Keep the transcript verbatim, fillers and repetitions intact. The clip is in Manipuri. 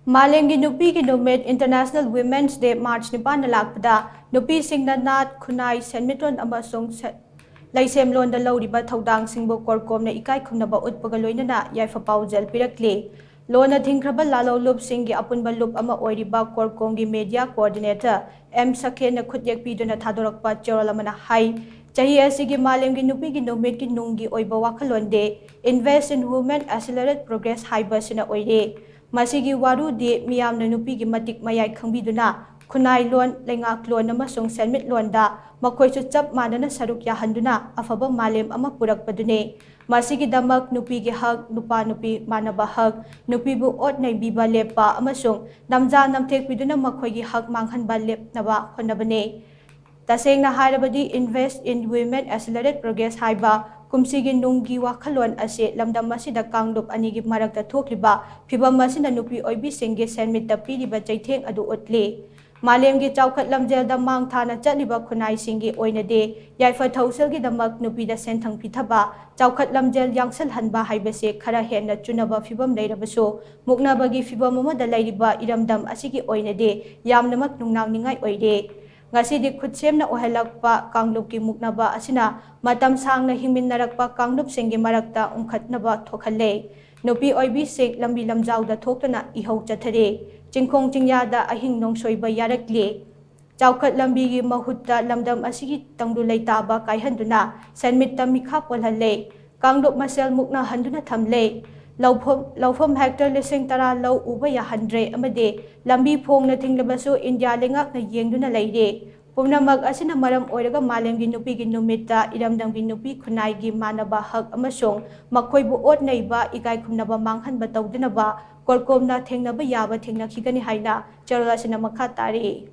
ꯃꯥꯂꯦꯝꯒꯤ ꯅꯨꯄꯤꯒꯤ ꯅꯨꯃꯤꯠ, International Women's Day, ꯃꯥꯔꯆ ꯅꯤꯄꯥꯟꯗ ꯂꯥꯛꯄꯗ ꯅꯨꯄꯤꯁꯤꯡꯅ ꯅꯥꯠ, ꯈꯨꯟꯅꯥꯏ, ꯁꯦꯟꯃꯤꯠꯂꯣꯟ ꯑꯃꯁꯨꯡ ꯁꯦ-, ꯂꯩꯁꯦꯝꯂꯣꯟꯗ ꯂꯧꯔꯤꯕ ꯊꯧꯗꯥꯡꯁꯤꯡꯕꯨ ꯀꯣꯔꯀꯣꯝꯅ ꯏꯀꯥꯏ ꯈꯨꯝꯅꯕ ꯎꯠꯄꯒ ꯂꯣꯏꯅꯅ ꯌꯥꯏꯐ ꯄꯥꯎꯖꯦꯜ ꯄꯤꯔꯛꯂꯤ꯫ ꯂꯣꯟꯅ ꯊꯤꯡꯈ꯭ꯔꯕ ꯂꯥꯂꯣꯡ ꯂꯨꯞꯁꯤꯡꯒꯤ ꯑꯄꯨꯟꯕ ꯂꯨꯞ ꯑꯃ ꯑꯣꯏꯔꯤꯕ ꯀꯣꯔꯀꯣꯝꯒꯤ media coordinator ꯑꯦꯝ ꯁꯈꯦꯟꯅ ꯈꯨꯠ ꯌꯦꯛꯄꯤꯗꯨꯅ ꯊꯥꯗꯣꯔꯛꯄ ꯆꯦꯔꯣꯜ ꯑꯃꯅ ꯍꯥꯏ, ꯆꯍꯤ ꯑꯁꯤꯒꯤ ꯃꯥꯂꯦꯝꯒꯤ ꯅꯨꯄꯤꯒꯤ ꯅꯨꯃꯤꯠꯀꯤ ꯅꯨꯡꯒꯤ ꯑꯣꯏꯕ ꯋꯥꯈꯜꯂꯣꯟꯗꯤ Invest in Women, Accelerate Progress ꯍꯥꯏꯕꯁꯤꯅ ꯑꯣꯏꯔꯦ꯫ ꯃꯁꯤꯒꯤ ꯋꯥꯔꯨꯗꯤ ꯃꯤꯌꯥꯝꯅ ꯅꯨꯄꯤꯒꯤ ꯃꯇꯤꯛ ꯃꯌꯥꯏ ꯈꯪꯕꯤꯗꯨꯅ ꯈꯨꯟꯅꯥꯏꯂꯣꯟ, ꯂꯩꯉꯥꯛꯂꯣꯟ ꯑꯃꯁꯨꯡ ꯁꯦꯟꯃꯤꯠꯂꯣꯟꯗ ꯃꯈꯣꯏꯁꯨ ꯆꯞ ꯃꯥꯟꯅꯅ ꯁꯔꯨꯛ ꯌꯥꯍꯟꯗꯨꯅ ꯑꯐꯕ ꯃꯥꯂꯦꯝ ꯑꯃ ꯄꯨꯔꯛꯄꯗꯨꯅꯤ꯫ ꯃꯁꯤꯒꯤꯗꯃꯛ ꯅꯨꯄꯤꯒꯤ ꯍꯛ, ꯅꯨꯄꯥ ꯅꯨꯄꯤ ꯃꯥꯟꯅꯕ ꯍꯛ, ꯅꯨꯄꯤꯕꯨ ꯑꯣꯠ ꯅꯩꯕꯤꯕ ꯂꯦꯞꯄ ꯑꯃꯁꯨꯡ ꯅꯝꯖꯥ ꯅꯝꯊꯦꯛꯄꯤꯗꯨꯅ ꯃꯈꯣꯏꯒꯤ ꯍꯛ ꯃꯥꯡꯍꯟꯕ ꯂꯦꯞꯅꯕ ꯍꯣꯠꯅꯕꯅꯤ꯫ ꯇꯁꯦꯡꯅ ꯍꯥꯏꯔꯕꯗꯤ, Invest in Women, Accelerate Progress ꯍꯥꯏꯕ ꯀꯨꯝꯁꯤꯒꯤ ꯅꯨꯡꯒꯤ ꯋꯥꯈꯜꯂꯣꯟ ꯑꯁꯤ ꯂꯝꯗꯝ ꯑꯁꯤꯗ ꯀꯥꯡꯂꯨꯞ ꯑꯅꯤꯒꯤ ꯃꯔꯛꯇ ꯊꯣꯛꯂꯤꯕ ꯐꯤꯚꯝ ꯑꯁꯤꯅ ꯅꯨꯄꯤ ꯑꯣꯏꯕꯤꯁꯤꯡꯒꯤ ꯁꯦꯟꯃꯤꯠꯇ ꯄꯤꯔꯤꯕ ꯆꯩꯊꯦꯡ ꯑꯗꯨ ꯎꯠꯂꯤ꯫ ꯃꯥꯂꯦꯝꯒꯤ ꯆꯥꯎꯈꯠ ꯂꯝꯖꯦꯜꯗ ꯃꯥꯡ ꯊꯥꯅ ꯆꯠꯂꯤꯕ ꯈꯨꯟꯅꯥꯏꯁꯤꯡꯒꯤ ꯑꯣꯏꯅꯗꯤ ꯌꯥꯏꯐ ꯊꯧꯁꯤꯜꯒꯤꯗꯃꯛ ꯅꯨꯄꯤꯗ ꯁꯦꯟꯊꯪ ꯄꯤꯊꯕ, ꯆꯥꯎꯈꯠ ꯂꯝꯖꯦꯜ ꯌꯥꯡꯁꯜꯍꯟꯕ ꯍꯥꯏꯕꯁꯤ ꯈꯔ ꯍꯦꯟꯅ ꯆꯨꯅꯕ ꯐꯤꯚꯝ ꯂꯩꯔꯕꯁꯨ, ꯃꯨꯛꯅꯕꯒꯤ ꯐꯤꯚꯝ ꯑꯃꯗ ꯂꯩꯔꯤꯕ ꯏꯔꯝꯗꯝ ꯑꯁꯤꯒꯤ ꯑꯣꯏꯅꯗꯤ ꯌꯥꯝꯅꯃꯛ ꯅꯨꯡꯅꯥꯡꯅꯤꯡꯉꯥꯏ ꯑꯣꯏꯔꯦ꯫ ꯉꯁꯤꯗꯤ ꯈꯨꯠꯁꯦꯝꯅ ꯑꯣꯏꯍꯜꯂꯛꯄ ꯀꯥꯡꯂꯨꯞꯀꯤ ꯃꯨꯛꯅꯕ ꯑꯁꯤꯅ ꯃꯇꯝ ꯁꯥꯡꯅ ꯍꯤꯡꯃꯤꯟꯅꯔꯛꯄ ꯀꯥꯡꯂꯨꯞꯁꯤꯡꯒꯤ ꯃꯔꯛꯇ ꯎꯪꯈꯠꯅꯕ ꯊꯣꯛꯍꯜꯂꯦ꯫ ꯅꯨꯄꯤ ꯑꯣꯏꯕꯤꯁꯤꯡ ꯂꯝꯕꯤ ꯂꯝꯖꯥꯎꯗ ꯊꯣꯛꯇꯨꯅ ꯏꯍꯧ ꯆꯠꯊꯔꯦ꯫ ꯆꯤꯡꯈꯣꯡ ꯆꯤꯡꯌꯥꯗ ꯑꯍꯤꯡ ꯅꯣꯡꯁꯣꯏꯕ ꯌꯥꯔꯛꯂꯦ꯫ ꯆꯥꯎꯈꯠ ꯂꯝꯕꯤꯒꯤ ꯃꯍꯨꯠꯇ ꯂꯝꯗꯝ ꯑꯁꯤꯒꯤ ꯇꯪꯗꯨ ꯂꯩꯇꯥꯕ ꯀꯥꯏꯍꯟꯗꯨꯅ ꯁꯦꯟꯃꯤꯠꯇ ꯃꯤꯈꯥ ꯄꯣꯜꯍꯜꯂꯦ꯫ ꯀꯥꯡꯂꯨꯞ ꯃꯁꯦꯜ ꯃꯨꯛꯅꯍꯟꯗꯨꯅ ꯊꯝꯂꯦ꯫ ꯂꯧꯐꯝ, ꯂꯧꯐꯝ ꯍꯦꯛꯇꯔ ꯂꯤꯁꯤꯡ ꯇꯔꯥ ꯂꯧ ꯎꯕ ꯌꯥꯍꯟꯗ꯭ꯔꯦ ꯑꯃꯗꯤ ꯂꯝꯕꯤ ꯐꯣꯡꯅ ꯊꯤꯡꯂꯕꯁꯨ ꯏꯟꯗꯤꯌꯥ ꯂꯩꯉꯥꯛꯅ ꯌꯦꯡꯗꯨꯅ ꯂꯩꯔꯦ꯫ ꯄꯨꯝꯅꯃꯛ ꯑꯁꯤꯅ ꯃꯔꯝ ꯑꯣꯏꯔꯒ ꯃꯥꯂꯦꯝꯒꯤ ꯅꯨꯄꯤꯒꯤ ꯅꯨꯃꯤꯠꯇ ꯏꯔꯝꯗꯝꯒꯤ ꯅꯨꯄꯤ ꯈꯨꯟꯅꯥꯏꯒꯤ ꯃꯥꯟꯅꯕ ꯍꯛ ꯑꯃꯁꯨꯡ ꯃꯈꯣꯏꯕꯨ ꯑꯣꯠ ꯅꯩꯕ, ꯏꯀꯥꯏ ꯈꯨꯝꯅꯕ ꯃꯥꯡꯍꯟꯕ ꯇꯧꯗꯅꯕ ꯀꯣꯔꯀꯣꯝꯅ ꯊꯦꯡꯅꯕ ꯌꯥꯕ ꯊꯦꯡꯅꯈꯤꯒꯅꯤ ꯍꯥꯏꯅ ꯆꯦꯔꯣꯜ ꯑꯁꯤꯅ ꯃꯈꯥ ꯇꯥꯔꯤ꯫